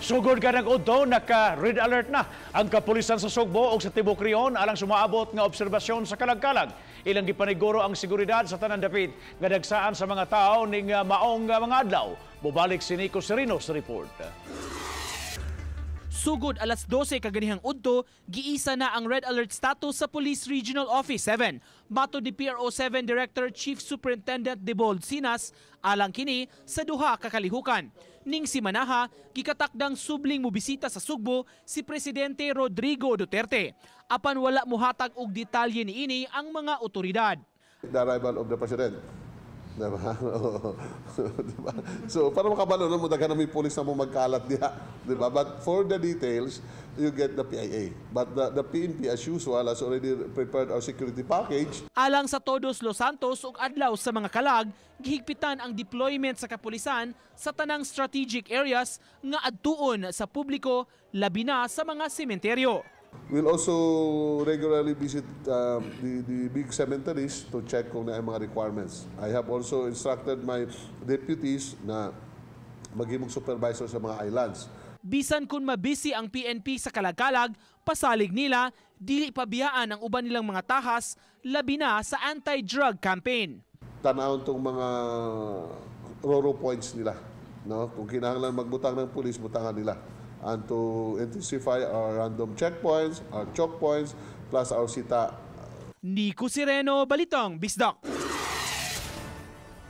Sugod ka ng udto, naka-red alert na ang kapulisan sa Sugbo o sa Tibok Rion alang sumaabot nga obserbasyon sa kalagkalag. Ilang gipaniguro ang seguridad sa tanan dapit nga dagsaan sa mga tao ning maong mga adlaw. Mubalik si Nico Sereno sa report. Sugod alas 12 kaganihang udto, giisa na ang red alert status sa Police Regional Office 7. Matod ni PRO 7 Director Chief Superintendent Debold Sinas, alang kini sa duha ka kalihukan. Ning simanaha, gikatakdang subling mobisita sa Sugbo si Presidente Rodrigo Duterte. Apan wala muhatag og detalye niini ang mga otoridad. The arrival of the president. Diba? Diba? So, para makabalo na mo, daghan na may pulis na mo magkalat diha. Diba? But for the details, you get the PIA. But the PNP, as usual, has already prepared our security package. Alang sa Todos Los Santos ug adlaw sa mga kalag, gihigpitan ang deployment sa kapulisan sa tanang strategic areas nga adtuon sa publiko, labi na sa mga sementeryo. We'll also regularly visit the big cemeteries to check kung naa mga requirements. I have also instructed my deputies na maghimong supervisor sa mga islands. Bisan kung mabisi ang PNP sa kalagkalag, pasalig nila, dili pabiyaan ang uban nilang mga tahas, labi na sa anti-drug campaign. Tanawon tong mga roro points nila. No? Kung kinahanglan magbutang ng pulis, butangan nila. And to intensify our random checkpoints, our choke points, plus our sita. Nico Sireno, Balitang Bisdak.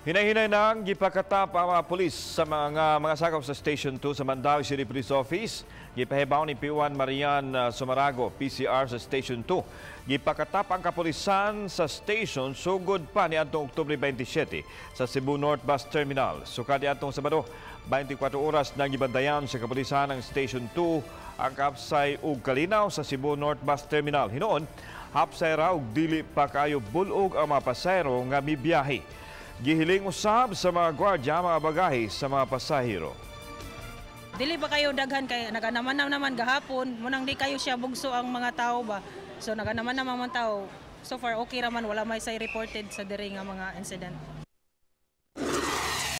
Hinay-hinay nang gipakatap ang mga pulis sa mga sakop sa Station 2 sa Mandaue City Police Office. Gipahibaw ni P1 Marian Sumarago, PCR sa Station 2. Gipakatap ang kapulisan sa station sugod pa ni atong Oktubre 27 sa Cebu North Bus Terminal. Sukad atong Sabado, 24 oras nang gibantayan sa kapulisan ang Station 2 ang kapsay ug kalinaw sa Cebu North Bus Terminal. Hinuon, hapsay ra ug dili pa kayo bulog ang mga pasahero nga mibiyahe. Gihiling usab sa mga gwardiya mga bagahe sa mga pasahero. Dili ba kayo daghan kay naganaman naman gahapon, munang di kayo siya bugso ang mga tao ba. So naganaman naman mga tao. So far okay raman, wala may say reported sa diri nga mga incident.